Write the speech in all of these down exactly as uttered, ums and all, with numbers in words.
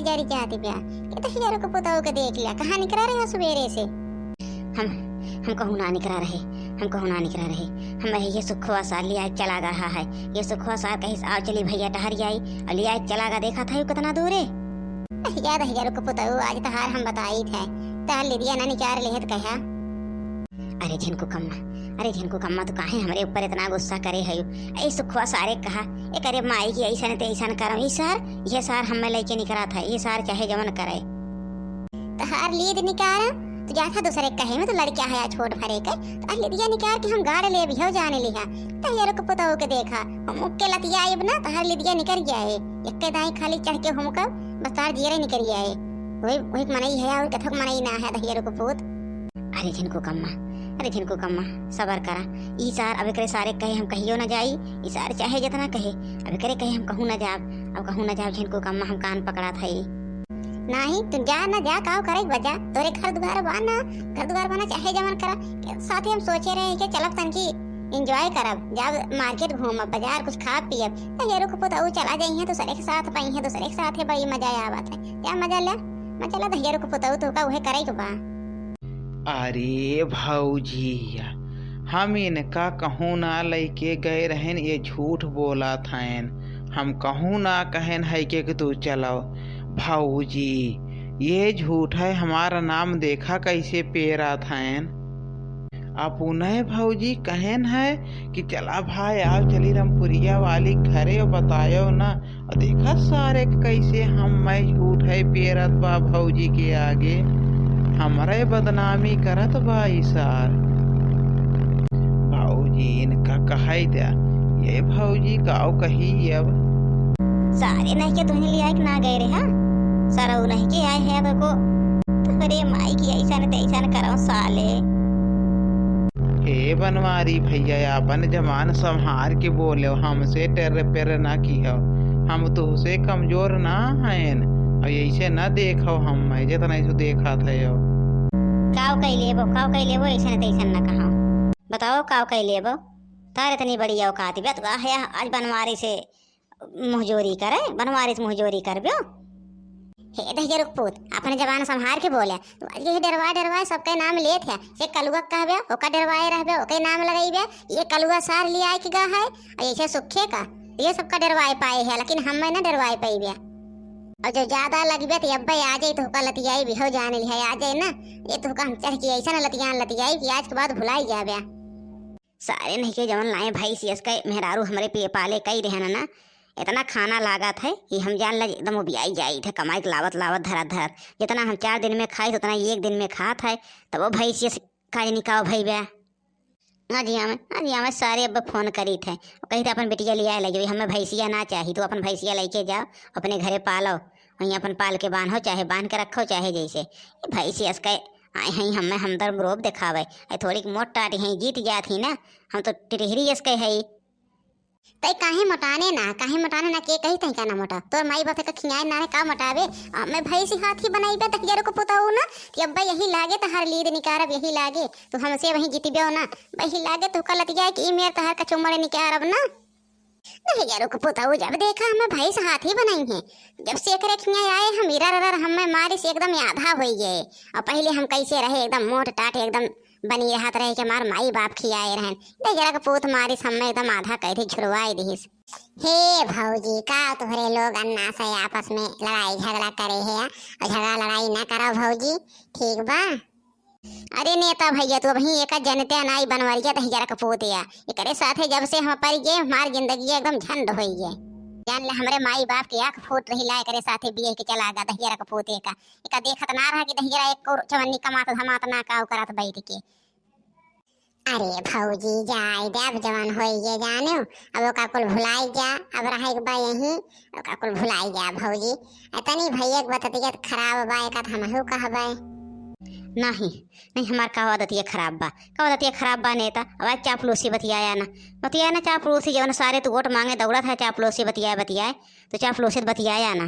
जरी जात बिया, कि दहिजरू के पुतहू के देख लिया, कहाँ निकरा रहे हो सुबेरे से? हम, हम कहूँ ना निकरा रहे, हम कहूँ ना निकरा रहे। हम यही सुखवा सार लिया चला गा है। ये सुखवा सार कहिस, "आओ चली भैया टहर जाई," और लिया चला गा, देखा था यू कितना दूर है। दहिया, दहिजरू के पुतहू, आज तहार हम बताई थे, तहार लिदिया ना निकार लेहत कहा। अरे झिनकू कम्मा, अरे झिनकू कम्मा, तू काहे हमरे ऊपर इतना गुस्सा करे हयू? ए सुखवा सारे कहा, एकरे माई की ऐसन ते ऐसन करम। ई सार, ये सार हमें लेके निकरा था, ये सार चाहे जवन करे। तहार लीद निकार, तू जाथा दूसरे कहे में, तो लड़किया है छोट भरे के, तहार लिदिया निकार के हम गाड़ ले भी हो जाने लिहा। दहिजरू के पुतहू के देखा, हम मुक्के लतियाइब ना, तहार लिदिया निकर जाए। एक्के दाई खाली चढ़ के हमका बस तार जियरे निकर जाए। वही, वही मनई है और कथक मनई ना है दहिजरू के पूत। अरे झिनकू कम्मा, अरे झिनकू कम्मा, सबर करा। ई सार अब एकरे सारे कहे हम कहियो ना जाई, ई सार चाहे जितना कहे, अब एकरे कहे हम कहूँ ना जाब, अब कहूँ ना जाब झिनकू कम्मा, हम कान पकड़ा था ई। नाही, तू जा ना जा, काव करे बजा, तोरे घर दुआर बा ना, घर दुआर बा ना, चाहे जवन करा। के साथे हम सोचे रहे कि चलब तनकी enjoy करब, जाब market घूमब, बाजार कुछ खाब पियब। दहिजरू के पुतहू चला जाइहे दूसरे के साथ, पाइहे दूसरे के साथ है, बड़ी मजा आवत है। जा मजा ले, मजा ले दहिजरू के पुतहू, तोका उहे करे के बा। अरे भौजी, हम इनका कहूँ ना लइके गए रहेन, ये झूठ बोलत हएन। हम कहूँ ना कहेन है के कि तू चलो। भौजी, ये झूठ है, हमारा नाम देखा कैसे पेरत हएन। अपने भौजी कहेन है कि चला भाई, आओ चली रमपुरिया वाली घरे और बतायो ना। और देखा सारे के कैसे हम मैं झूठ है पेरत बा भौजी के आगे, हमरे बदनामी करत बा ई सार। भौजी इनका कहाई द्या, ये भौजी काव कही अब। सारे नहीं के तुहने लिया के ना गए रे, हाँ? सरऊ नहीं के आए है अब को। तोहरे माई की ऐसन तैसन करो साले। हे बनवारी भैया, आपन जबान संभार के बोलो, हमसे टेर पेर ना किहो, हम तुहसे कमजोर ना हएन, और ऐसे ना देखो हम मैं जितना ऐसे देखा था यो। काव कई लेबो, काव कई लेबो, ऐसन तैसन ना कहो। बताओ काव कई लेबो, तार इतनी बड़ी औकात बे, तो है आज बनवारी से मुँहजोरी करे, बनवारी से मुँहजोरी करब्यो। हे दहिजरू के पूत, अपने जबान संभार के बोले। तू आज यही डरवा डरवा सबके नाम लेत है। ये कलुआ कहबे, ओका डरवाए रहबे, ओके नाम लगइबे। ये कलुआ सार लिया के गा है, और ऐसे सुखे का, ये सबका डरवाए पाए है, लेकिन हमें ना डरवाए पाइबे। और जो ज्यादा लगबे तो अब्बे आ जाई, तोहका लतियाई भी हो जाने लिहा, आ जाए ना। ये तोहका हम चढ़ के ऐसा ना लतियान लतियाई कि आज के बाद भुलाई जाबे। सारे नहीं के जवन लाए भैंस यस के मेहरारू हमरे पे पाले कई रहे ना, ना, इतना खाना लागत है कि हम जान लग एकदम उबियाई जाई थे, कमाई के लावत लावत धरत धरत। जितना हम चार दिन में खाई, उतना एक दिन में खात है। तब वो भैंस यस काज निकाव भई बे। आज आवे, आज आवे सारे अब फोन करी थे, वो कही थे अपन बिटिया लिया ले जाओ, हमें भैंसिया ना चाही, तू अपन भैंसिया लेके जाओ, अपने घरे पालो, वहीं अपन पाल के बांधो, चाहे बांध के रखो, चाहे जैसे। ये भैंस यस के आए हैं हमें हमदर्द रोब देखावे। ए थोड़ीक मोट टाट हैं, जीत जात ही ना, हम तो टिटहरी यस के है। तै काहे मोटाने ना, काहे मोटाने ना, के कही तै का ना मोटा? तोर माई बाप का खियाए ना रहे, का मोटावे? आ, मैं भैंसी हाथी बनाइबे, दहिजरू के पुतहू ना, कि अब्बा यही लागे तहार लीद निकारब, यही लागे, तू हमसे वहीं जीतबे ना, वही लागे तू का लतिया कि ई मेर तहार कचुमड़ निकारब ना। दहिजरू के पुतहू जब देखा हमें भैंस हाथी बनाई है, जब से एकरे खियाए आए हम इरर इरर हमें मारी से एकदम आधा होई गए। और पहले हम कैसे रहे एकदम मोट टाट एकदम बनी रहत रहे कि हमार माई बाप खियाए रहन। दहिजरा के पूत मारिस हमें एकदम आधा कह दी, झुरवाई दिहिस। हे भौजी, का तोहरे लोग अन्ना से आपस में लड़ाई झगड़ा करे है? और झगड़ा लड़ाई ना करो भौजी, ठीक बा? अरे नेता भैया, तू अबहीं एका जनते नाई बनवरिया दहिजरा के पूत या। एकरे साथे जब से हम पड़ गए, हमार जिंदगी एकदम झंड होई गए। जान ले हमरे माई बाप के आँख फूट रही ला, एकरे साथे बिये के चला गा दहिजरा के पूत एका। एका देखत ना रहा कि दहिजरा एक को चवन्नी कमात धमात ना का करत बैठ के। अरे भौजी, जाए दे, अब जवान होई गए जानो, अब ओका कुल भुलाई जा, अब रहे के बा यहीं, ओका कुल भुलाई जा भौजी। इतनी भैया के बततियत खराब बा, एक आध हमहू कहबे। नहीं, नहीं, हमार का आदतिया खराब बा, का आदतिया खराब बा नेता, अब आज चापलूसी बतियाया ना, बतियाया ना चापलूसी, जवन सारे तू वोट मांगे दौड़त है चापलूसी बतियाए, बतियाए, तो चापलूसी बतियाया ना।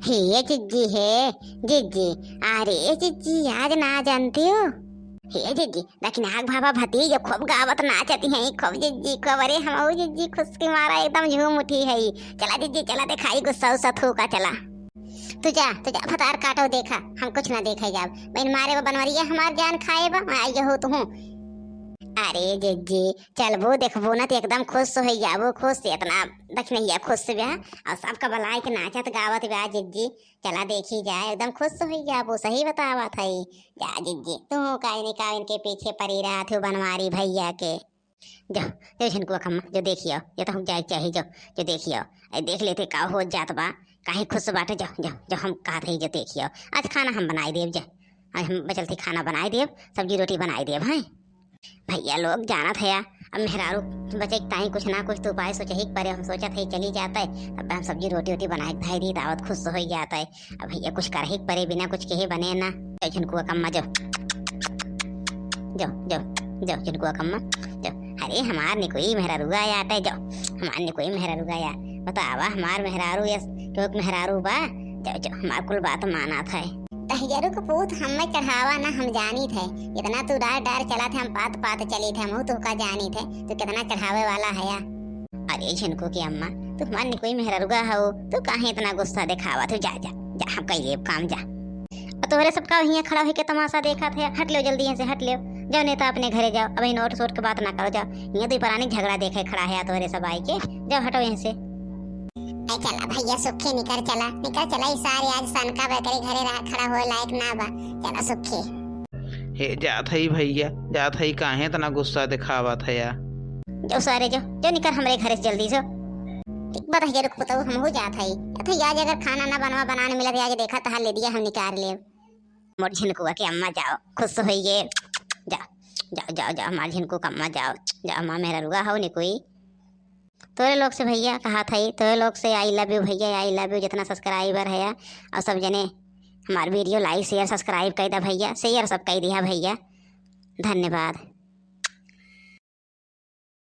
हे जिज्जी, हे जिज्जी, अरे जिज्जी, आज ना जानती हो? हे जिज्जी, लेकिन आग भाभा भतीज खूब गावत नाचती हैं, खूब जिज्जी, खूब, अरे हम जिज्जी खुश की मारा एकदम झूम उठी है। चला जिज्जी, चला देखाई गुस्सा उस्सा थूका, चला। तू जा, तू जा, भतार काटो देखा, हम कुछ ना देखे जाब। बहन मारे वो बनवरिया हमार जान खाए बा, मैं आई हो तुहूँ। अरे जिज्जी, चलबो देखबो ना तो एकदम खुश हो जाबो, खुश से इतना दखनैया खुश से बा, और सबका बुलाए के नाचत गावत बा जिज्जी। चला देखी जाए, एकदम खुश हो जाबो, सही बतावत है। जा जिज्जी, तू का इनका इनके पीछे पड़ी रहत हो बनवारी भैया के। जो, जो झिनकुआ कम्मा, जो देखियो, ये तो हम जाए चाही, जो, जो देखियो, ए, देख लेते का हो जात बा, काहे खुश बाटे, जो, जो, जो हम कहत हई, जो देखियो, आज खाना हम बनाई देब, जो, आज हम बचल थी खाना बनाई देब, सब्जी रोटी बनाई देब, हैं? भैया लोग जानत है, अब मेहरारू बचे के ताई कुछ ना कुछ तो उपाय सोचे ही के परे, हम सोचत है चली जात है, अब हम सब्जी रोटी वोटी बनाए के धाई दी, दावत खुश हो जात है। अब भैया कुछ करही के परे, बिना कुछ कहे बने ना। जो झिनकुआ कम्मा जो, जो, जो, जो झिनकुआ कम्मा जो। अरे हमार निकोई मेहरारुआ आटे जो, हमार निकोई मेहरारुआ या। बतावा हमार मेहरारू यस, क्यों मेहरारू बा? जो, जो हमार कुल बात मानत है। तहियरू के पूत हमें चढ़ावा ना हम जानित है, इतना तू डार डार चलत है, हम पात पात चलित है, हमहू तोहका जानित है, तू कितना चढ़ावे वाला है या। अरे झिनकू की अम्मा, तू हमार निकोई मेहररुआ हऊ, तू काहे इतना गुस्सा देखावत हो? जा, जा, जा, हम कई लेब काम, जा। और तोहरे सबका हियाँ खड़ा होके तमाशा देखत है, हट लेव जल्दी यहाँ से, हट लेव। जाओ नेता अपने घरे जाओ, अब इन नोट सोट के बात ना करो, जाओ। हियाँ दुई परानी झगड़ा देखे खड़ा है तोहरे सब आई के, जाओ हटो यहाँ से। ए चला भैया सुखी निकर चला, निकर चला, ई सारे आज सनका बेकरी घरे रहा खड़ा होए लायक ना बा, चला सुखी। हे जात हई भैया, जात हई, काहे इतना गुस्सा देखावत है या? जो सारे जो, जो निकर हमरे घरे से जल्दी से। ठीक बात है, रुक पुतऊ, हमहू जात हई। अथे आज अगर खाना ना बनवा, बनाने मिलत, आज देखा तहार ले दिया हम निकार लेब। मोर झिनकुआ के अम्मा जाओ, खुश होइए। जाओ, जाओ, जाओ, जाओ, हमार झिनकू के अम्मा जाओ, जाओ, हमार मेहररुआ हो निकोई। तोरे लोग से भैया कहत हई, तोरे लोग से I love you भैया, I love you। जितना subscriber है और सब जने हमार video like, share, subscribe कई दा भैया, share सब कई दिया भैया। धन्यवाद।